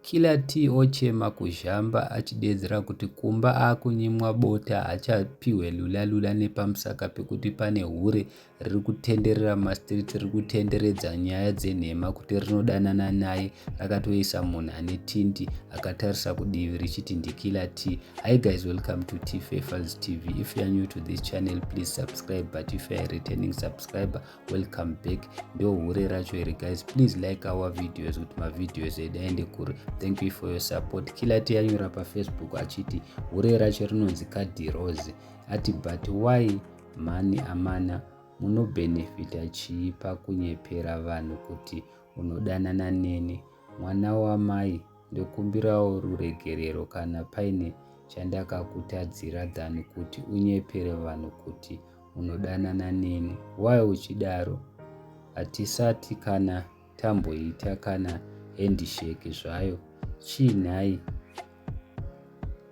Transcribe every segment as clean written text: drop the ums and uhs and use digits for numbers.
Killer T ochema kuzhamba achideedzera kuti kumba akunyimwa bota haachapihwe lula lula nepamusaka pekuti pane hure riri kutenderera mumastreets riri kutenderedza nyaya dzenhema kuti rinodanana naye rakatoisa munhu ane tint akatarisa kudivi richiti ndiKiller T. Hi guys, welcome to T Files TV. If you are new to this channel, please subscribe, but if you are a returning subscriber, welcome back. Ndo hure racho iri guys. Please like our videos kuti mavideos edu aende kure. Thank you for your support. Killer T anyora paFacebook achiti hure racho rinonzi Cadi Rose. Ati, "But why mhani amana, munobhenefita chii pakunyepera vanhu kuti unodanana neni? Mwana wamai, ndokumbirawo ruregerero kana paine chandakakutadzira than kuti unyepere vanhu kuti unodanana neni. Why uchidaro? Hatisati kana tamboita kana handshake zvayo. Chii nhai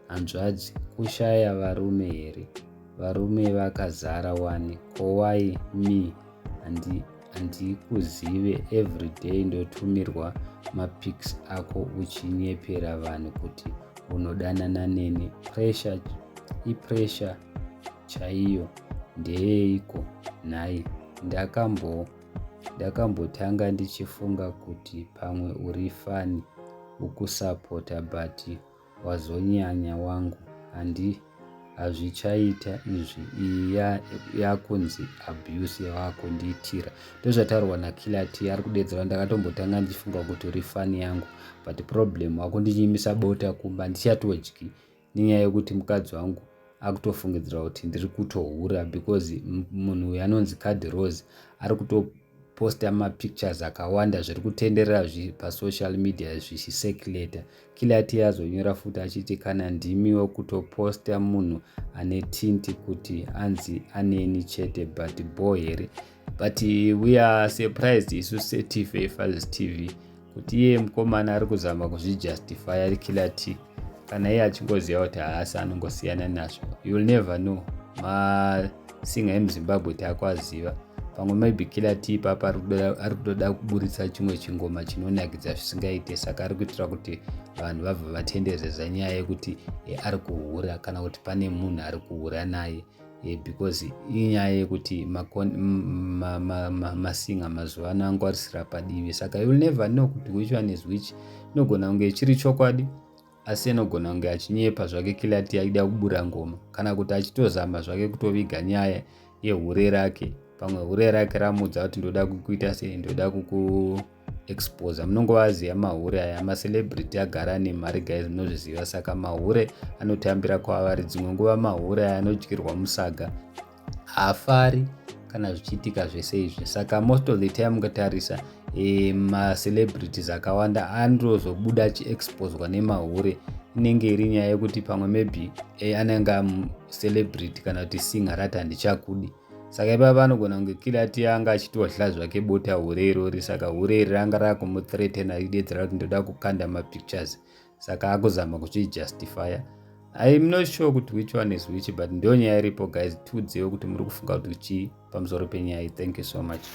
hanzvadzi, kushaya varume here? Varume vakazara wani. Ko why me? Handikuzive. Everyday ndotumirwa mapics ako uchinyepera vanhu kuti unodanana neni. Pressure ipressure chaiyo ndeyeiko nhai? Ndakambotanga ndichifunga kuti pamwe uri fan ukusapota, but wazonyanya wangu. Handi hazvichaita izvi. Iyi yakunzi abuse yavakundiitira." Ndozvataurwa naKiller T. Ari kudedzera, "Ndakatombotanga ndichifunga kuti uri fan yangu, but problem wakundinyimisa bota kumba. Ndichatodyi nenyaya yekuti mukadzi wangu akutofungidzira kuti ndiri kutohura because munhu uyu anonzi Cadi Rose ari kutoposta mapictures akawanda zviri kutenderera pasocial media zvichicirculata." Killer T azonyora futi achiti, "Kana ndimiwo kutoposta munhu ane tint kuti anzi aneni chete, but bo here?" But we are surprised isu seTV Files TV kuti iye mukomana ari kuzama kuzvijustifya Killer T, kana iye achingoziva kuti haasi, anongosiyana nazvo. You'll never know, masinger emuZimbabwe taakwaziva. Pamwe maybe Killer T ipapa ari kutoda kuburitsa chimwe chingoma chinonakidza zvisingaite, saka ari kuitira kuti vanhu vabva vatendezeza nyaya yekuti ari kuhura kana kuti pane munhu ari kuhura naye, because inyaya yekuti masinger mazuva ano angwarisira padivi. Saka you'll never know kuti which one is which. Inogona kunge chiri chokwadi, asi anogona kunge achinyepa zvake Killer T aida kubura ngoma, kana kuti achitozama zvake kutoviga nyaya yehure rake. Pamwe hure rake ramudza kuti ndoda kukuita sei, ndoda kukuexposa. Munongovaziva mahure aya, macelebrity agara nemari guys, munozviziva. Saka mahure anotambira kwavari. Dzimwe nguva mahure aya anodyirwa musaga, haafari kana zvichiitika zvese izvi. Saka most of the time mukatarisa macelebrities akawanda anozobuda achiexposwa nemahure, inenge iri nyaya yekuti pamwe maybe anenge celebrity kana kuti singer rati handichakudi. Saka ipapa anogona kunge Killer T anga achitodya zvake bota hure irori, saka hure iri ranga raakumuthreatena achidedzera kuti ndoda kukanda mapictures, saka akuzama kuzvijustifya. I'm not sure kuti which one is which, but ndo nyaya iripo guys. Tiudzewo kuti muri kufunga kuti chii pamusoro penyaya. Thank you so much.